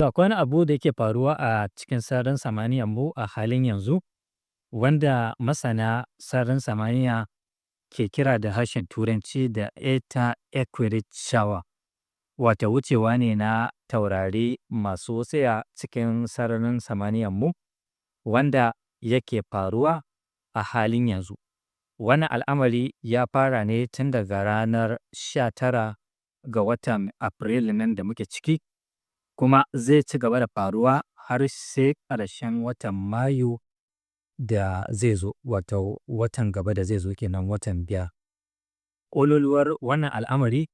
To akwai wani abu da yake faruwa a cikin sararin samaniyar mu a halin yanzu, wanda masana sararin samaniya ke kira da harshen Turanci da Eta Aquariid Shower. Wato wucewa ne na taurari masu wutsiya cikin sararin samaniyar mu wanda yake faruwa a halin yanzu. Wannan al'amari ya fara ne tun daga ranar 19 ga watan Afrilu nan da muke ciki, kuma zai ci gaba da faruwa har sai ƙarshen watan Mayu da zai zo, wato watan gaba da zai zo kenan, watan 5. Ƙololuwar wannan al'amari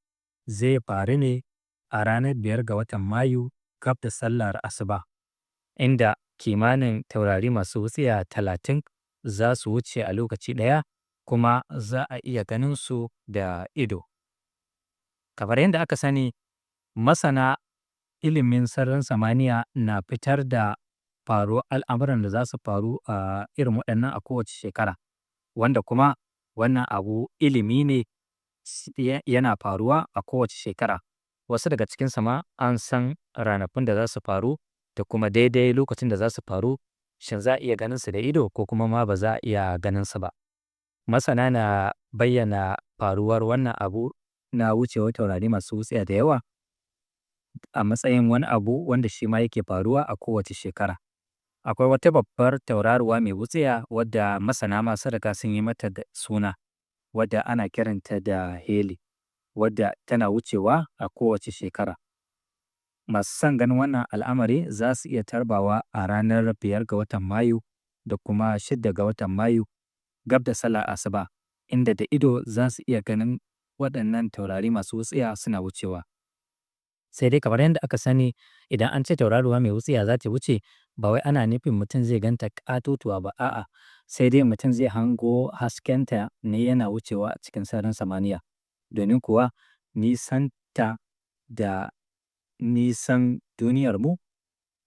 zai faru ne a ranar 5 ga watan Mayu, gab da sallar asuba, inda kimanin taurari masu wutsiya 30 za su wuce a lokaci ɗaya, kuma za a iya ganin su da ido. Kamar yadda aka sani, masana ilimin sararin samaniya na fitar da faruwar al'amuran da za su faru a irin waɗannan a kowace shekara, wanda kuma wannan abu ilimi ne, yana faruwa a kowace shekara. Wasu daga cikinsu ma an san ranakun da za su faru da kuma daidai lokacin da za su faru, shin za a iya ganin su da ido ko kuma ma ba za a iya ganin su ba. Masana na bayyana faruwar wannan abu na wucewar taurari masu wutsiya da yawa a matsayin wani abu wanda shi ma yake faruwa a kowace shekara. Akwai wata babbar tauraruwa mai wutsiya wadda masana ma sun riga sun yi mata da suna, wadda ana kiranta da Halley, wadda tana wucewa a kowace shekara. Masu son ganin wannan al'amari za su iya tarbawa a ranar 5 ga watan Mayu da kuma 6 ga watan Mayu, gab da sallar asuba, inda da ido za su iya ganin waɗannan taurari masu wutsiya suna wucewa. Sai dai kamar yadda aka sani, idan an ce tauraruwa mai wutsiya za ta wuce, ba wai ana nufin mutum zai ganta ƙatotuwa ba, a'a, sai dai mutum zai hango haskenta ne yana wucewa a cikin sararin samaniya. Domin kuwa nisanta da nisan duniyarmu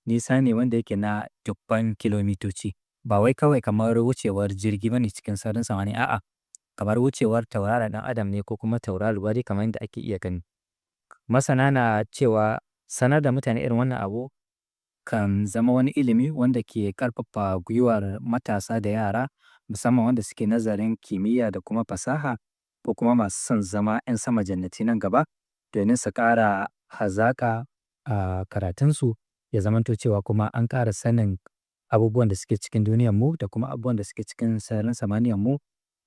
nisa ne wanda yake na dubban kilomitoci. Ba wai kawai kamar wucewar jirgi ba ne cikin sararin samaniya, a'a, kamar wucewar tauraron ɗan adam ne ko kuma tauraruwa dai kamar yadda ake iya gani. Masana na cewa sanar da mutane irin wannan abu kan zama wani ilimi wanda ke ƙarfafa gwiwar matasa da yara, musamman wanda suke nazarin kimiyya da kuma fasaha, ko kuma masu son zama 'yan sama jannati nan gaba, domin su ƙara hazaƙa a karatunsu, ya zamanto cewa kuma an ƙara sanin abubuwan da suke cikin duniyarmu da kuma abubuwan da suke cikin sararin samaniyarmu,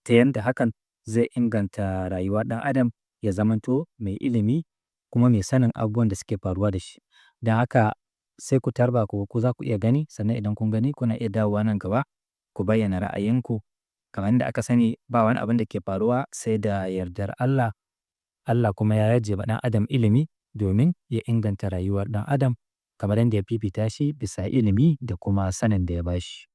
ta yanda hakan zai inganta rayuwar ɗan adam ya zamanto mai ilimi kuma mai sanin abubuwan da suke faruwa da shi. Don haka sai ku tarba ku za ku iya gani, sannan idan kun gani kuna iya dawowa nan gaba ku bayyana ra'ayinku. Kamar yadda aka sani, ba wani abin da ke faruwa sai da yardar Allah. Allah kuma ya yarje ma ɗan adam ilimi domin ya inganta rayuwar ɗan adam kamar yadda ya fifita shi bisa ilimi da kuma sanin da ya ba shi.